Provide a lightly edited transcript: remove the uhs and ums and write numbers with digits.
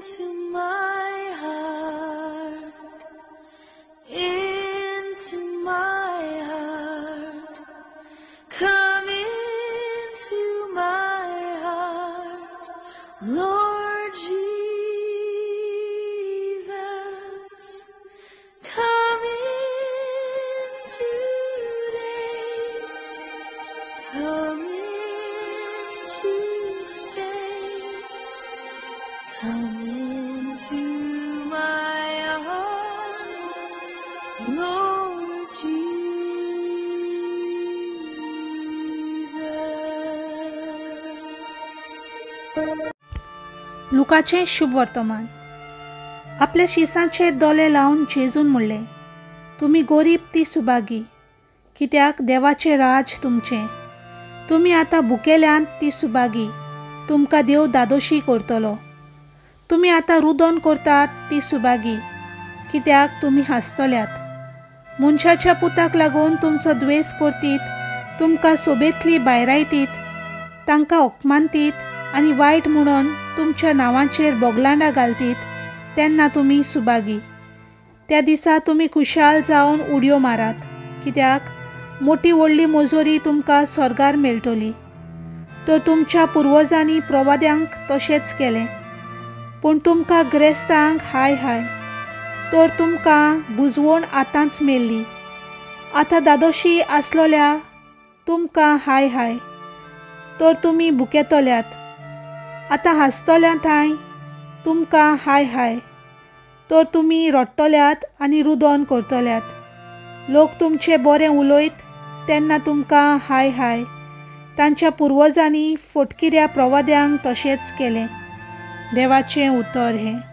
Into my heart, into my heart, come into my heart, Lord Jesus, come in today, come in to stay, come into my heart, Lord Jesus. लुकाचें शुभ वर्तमान. आपल्या शिसांचेर दोले लावन जेजून म्हणलें, तुमी गोरीब ती सुभागी, कित्याक देवाचें राज तुमचें. तुमी आतां भुकेल्यांत ती सुभागी, तुमकां देव दादोशी करतलो. तुमी आतां रुदन करतात ती सुभागी, कित्याक तुमी हांसतल्यात. मनशाच्या पुताक लागून तुमचो द्वेस करतीत, तुमकां सोबेतली भायरायतीत, तांकां अपमानतीत आनी वायट म्हणून तुमच्या नांवाचेर बोगलांडां घालतीत, तेन्ना तुमी सुभागी. त्या दिसा तुमी खुशाल जावन उडयो मारात, कित्याक मोटी व्हडली मजोरी तुमकां स्वर्गार मेळटली. तर तुमच्या पुर्वजांनी प्रवाद्यांक तशेंच केलें. पूण तुमकां ग्रेस्तांक हाय हाय, तर तुमकां बुजवण आतांच मेळ्ळी. आतां दादोशी आसलोल्या तुमकां हाय हाय, तर तुमी भुकेतल्यात. आतां हांसतल्या थांय तुमकां हाय हाय, तर तुमी रडटल्यात आनी रुदन करतल्यात. लोक तुमचे बरें उलयत तेन्ना तुमकां हाय हाय, तांच्या पुर्वजांनी फटकिऱ्या प्रवाद्यांक तशेंच केलें. देवाचें उतर हें.